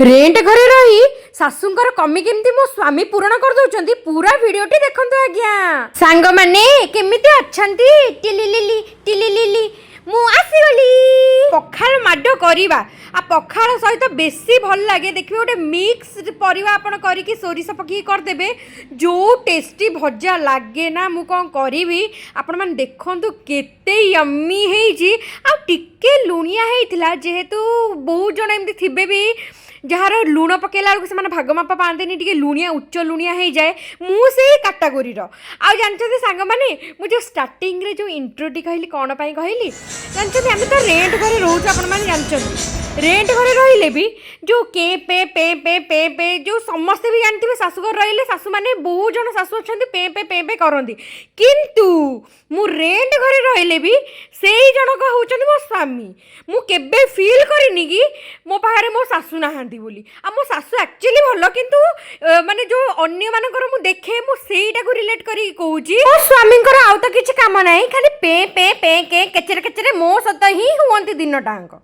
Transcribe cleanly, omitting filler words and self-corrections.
Rent ଘରେ ରହି ଶାଶୁଙ୍କର କମି କେମିତି ମୋ ସ୍ୱାମୀ ପୂରଣ କରିଦଉଛନ୍ତି, ପୁରା ଭିଡିଓଟି ଦେଖନ୍ତୁ ଆଜ୍ଞା। ସାଙ୍ଗମାନେ, କେମିତି ଅଛନ୍ତି? ଟିଲିଲିଲି ଟିଲିଲିଲି, ମୁଁ ଆସିଗଲି। ପଖାଳ ମାଡ଼ କରିବା ଆଉ ପଖାଳ ସହିତ ବେଶୀ ଭଲ ଲାଗେ। ଦେଖିବେ, ଗୋଟେ ମିକ୍ସ ପରିବା ଆପଣ କରିକି ସୋରିଷ ପକେଇକି କରିଦେବେ, ଯେଉଁ ଟେଷ୍ଟି ଭଜା ଲାଗେ ନା, ମୁଁ କ'ଣ କରିବି। ଆପଣମାନେ ଦେଖନ୍ତୁ କେତେ ୟମି ହେଇଛି। ଆଉ ଟିକେ ଲୁଣିଆ ହେଇଥିଲା, ଯେହେତୁ ବହୁତ ଜଣ ଏମିତି ଥିବେ ବି, ଯାହାର ଲୁଣ ପକେଇଲା ବେଳକୁ ସେମାନେ ଭାଗ ମାପ ପାଆନ୍ତିନି, ଟିକେ ଲୁଣିଆ, ଉଚ୍ଚ ଲୁଣିଆ ହେଇଯାଏ। ମୁଁ ସେଇ କାଟାଗୋରୀର। ଆଉ ଜାଣିଛନ୍ତି ସାଙ୍ଗମାନେ, ମୁଁ ଯେଉଁ ଷ୍ଟାର୍ଟିଂରେ ଯେଉଁ ଇଣ୍ଟ୍ରୋଟି କହିଲି, କ'ଣ ପାଇଁ କହିଲି ଜାଣିଛନ୍ତି? ଆମେ ତ ରେଣ୍ଟ ଘରେ ରହୁଛୁ, ଆପଣମାନେ ଜାଣିଛନ୍ତି। ରେଣ୍ଟ ଘରେ ରହିଲେ ବି ଯେଉଁ କେ ପେ ପେ ପେ ପେ pay, ଯେଉଁ ସମସ୍ତେ ବି ଜାଣିଥିବେ, ଶାଶୁଘରେ ରହିଲେ ଶାଶୁମାନେ, ବହୁତ ଜଣ ଶାଶୁ ଅଛନ୍ତି, ପେ ପେ ପେ ପେ କରନ୍ତି। କିନ୍ତୁ ମୁଁ ରେଣ୍ଟ ଘରେ ରହିଲେ ବି ସେଇ ଜଣକ ହେଉଛନ୍ତି ମୋ ସ୍ୱାମୀ। ମୁଁ କେବେ ଫିଲ୍ କରିନି କି ମୋ ପାଖରେ ମୋ ଶାଶୁ ନାହାନ୍ତି ବୋଲି। ଆଉ ମୋ ଶାଶୁ ଆକ୍ଚୁଆଲି ଭଲ, କିନ୍ତୁ ମାନେ ଯେଉଁ ଅନ୍ୟମାନଙ୍କର ମୁଁ ଦେଖେ, ମୁଁ ସେଇଟାକୁ ରିଲେଟ୍ କରିକି କହୁଛି। ମୋ ସ୍ୱାମୀଙ୍କର ଆଉ ତ କିଛି କାମ ନାହିଁ, ଖାଲି ପେ ପେ ପେ କେ କେଚେରେ କେଚେରେ ମୋ ସହିତ ହିଁ ହୁଅନ୍ତି ଦିନଟାଙ୍କ।